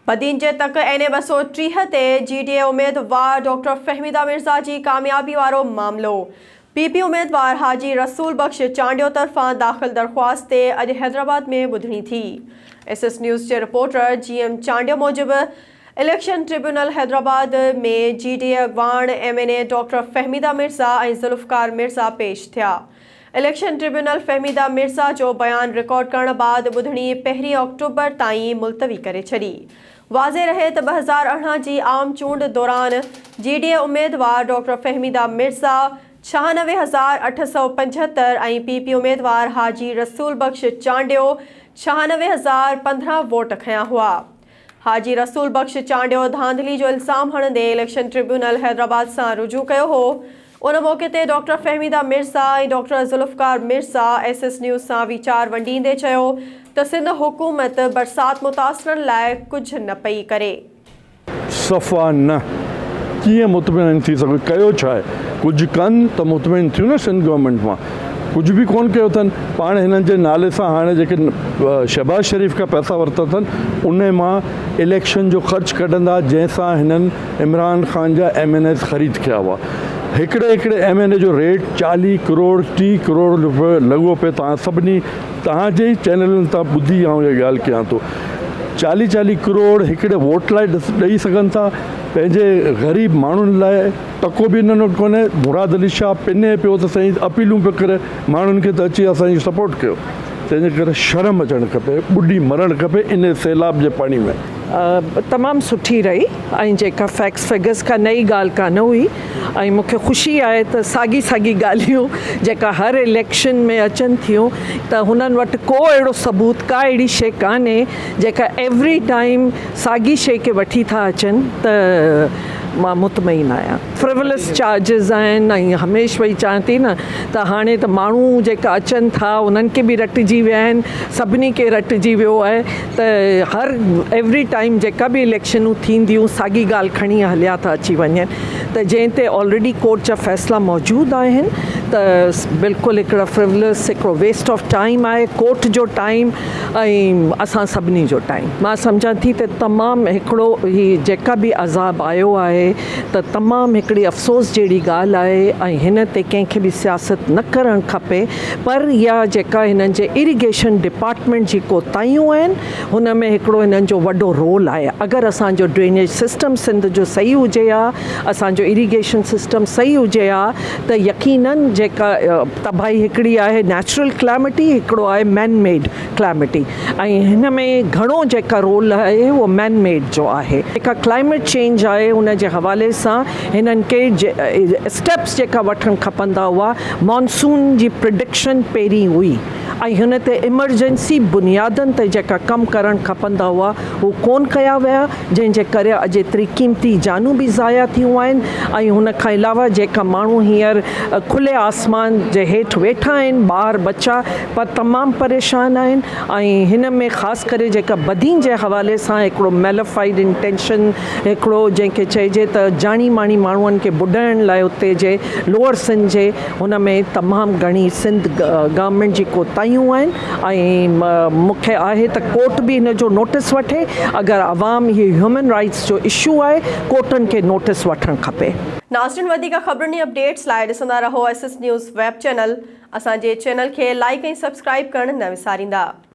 بدين جي تڪ اين اي 230 تي جي ڊي اي اميدوار ڊاڪٽر فهميده مرزا جي ڪاميابي وارو معاملو پي پي اميدوار حاجي رسول بخش چانڊيو طرفان داخل درخواست تي اڄ حيدرآباد ۾ ٻڌڻي ٿي. ايس ايس نيوز جي رپورٽر جي ايم چانڊيو موجب election tribunal Hyderabad ۾ G D A اڳواڻ M N A doctor Fahmida Mirza ۽ Zulfiqar Mirza پيش ٿيا. اليڪشن ٽربيونل فهميده مرزا جو بيان رڪارڊ ڪرڻ بعد ٻڌڻي پهرين آڪٽوبر تائين ملتوي ڪري ڇڏي. واضح رهي ته 2018 جي عام چونڊ دوران جي ڊي اي اميدوار doctor Fahmida Mirza 96875 ۽ P P اميدوار حاجي رسول بخش چانڊيو 96015 ووٽ کنيا هئا. حاجي رسول بخش چانڊيو ڌانڌلي جو الزام هڻندي اليڪشن ٽربيونل حيدرآباد سان رجوع ڪيو هو. ان موقعي تي doctor Fahmida Mirza ۽ doctor Zulfiqar Mirza S S news سان ويچار ونڊيندي چيو ته سنڌ حڪومت برسات متاثرن لاء ڪجهه نه پئي ڪري. صفا نه. ڪيئن مطمئن ٿي سگهو؟ ڪيو ڇا آهي؟ ڪجهه ڪن ته مطمئن ٿيون نه سنڌ گورنمينٽ مان. ڪجهه به ڪونه ڪيو اٿن. پاڻ هنن جي نالي سان هاڻي جيڪي شهباز شريف کان پئسا ورتا اٿن انهي مان اليڪشن جو خرچ ڪڍندا جنهن سان هنن عمران خان جا ايم اين ايز خريد ڪيا هئا. هڪڙي هڪڙي ايم اين اي جو ريٽ 40 ڪروڙ 30 ڪروڙ روپيه لڳو پيو توهان سڀني توهان جي ئي چينلن تان ٻڌي آئون اها ڳالهه ڪيان ٿو. چاليهه چاليهه ڪروڙ هڪڙي ووٽ لاء ڏئي سگهن ٿا پنهنجي غريب ماڻهن لاء ٽڪو به هنن وٽ ڪونهي مراد علي شاهه پني پيو ته سائين اپيلون پيو ڪري ماڻهن کي ته اچي اسان جي سپورٽ ڪيو تنهن جي ڪري شرم اچڻ کپي ٻڏي مرڻ کپي ان سيلاب جي پاڻي ۾. تمام سٺي رهي ۽ جيڪا فيڪٽس فگرس ڪا نئي ڳالهه ڪانه هئي ۽ مون کي خوشي آهي ته ساڳي ساڳي ڳالهيون جيڪا هر اليڪشن ۾ اچن ٿيون ته هنن وٽ ڪو اهڙو ثبوت ڪا اهڙي شيء ڪانهي جيڪا ايوري ٽائيم ساڳي شيء کي وٺي ٿا اچن ته مان مطمئن آهيان. فريولس چارجز آهن ۽ هميشھ وئي چوان ٿي نه ته هاڻي ته ماڻهو جيڪا اچن ٿا انهن کي به رٽجي ويا آهن سڀني کي رٽجي ويو آهي ته هر ايوري ٽائيم جيڪا به اليڪشنون ٿينديون ساڳي ڳالهه کڻي هليا ٿا اچي وڃن ته جنهن تي آلريڊي ڪورٽ جا فيصلا موجود آهن ته بلڪل هڪڙا فرولس هڪڙو ويسٽ آف ٽائيم آهي ڪورٽ جو ٽائيم ۽ اسان سڀني جو ٽائيم. مان سمجهان ٿي ته تمام هڪڙو هي جيڪا به عذاب آيو آهي ته تمام هڪڙي افسوس جهڙي ڳالهه آهي ۽ هن تي ڪنهن کي به سياست نه ڪرڻ کپي پر اها جيڪا هنن جي اريگيشن ڊپارٽمينٽ جي ڪوتاهيون آهن هن ۾ هڪڙو هنن جو وڏو رول آهي اگر اسان جو ڊرينيج سسٽم سنڌ جو صحيح هجي ها اسان جو اريگيشن سسٽم صحيح هجي ها ته يقينن جيڪا تباهي هڪڙي آهي نيچرل ڪلامٽي هڪڙو آهي مين ميڊ ڪلامٽي ۽ هن ۾ گهڻو جيڪا رول آهي اهو مين ميڊ جو آهي جيڪا ڪلائميٽ چينج آهي ان جي حوالي سان هنن کي اسٽيپس جيڪا وٺڻ کپندا هئا مانسون جي پرڊڪشن پهرين هئي ۽ هن تي ايمرجنسي بنيادن تي جيڪا ڪم ڪرڻ کپندا هئا هو ڪون ڪيا ويا جنهن جي ڪري اڄ ايتري قيمتي جانون به ضايع ٿيون آهن ۽ هن کان علاوه جيڪا ماڻهو هينئر کلي آسمان جي هيٺ ويٺا آهن ٻار ٻچا پر تمام پريشان آهن ۽ هن ۾ خاص ڪري جيڪا بدين جي حوالي سان هڪڙو ميلوفائيڊ انٽينشن هڪڙو جنهن کي چئجي ته ڄاڻي ماڻي ماڻهن کي ٻڏائڻ لاء اتي جي لوئر سنڌ جي هن ۾ تمام گهڻي سنڌ گورنمينٽ جي ڪوتاهيون آهن ۽ مون کي آهي ته ڪورٽ به هن جو نوٽس وٺي اگر عوام هي هيومن رائيٽس جو اشو آهي ڪورٽن کي نوٽس وٺڻ کپي. ناظرين وڌيڪ خبرن ۽ اپڊيٽس لاء ڏسندا رهو S S news web channel اسان جي چينل کي لائيڪ ۽ سبسڪرائيب ڪرڻ نه وساريندا.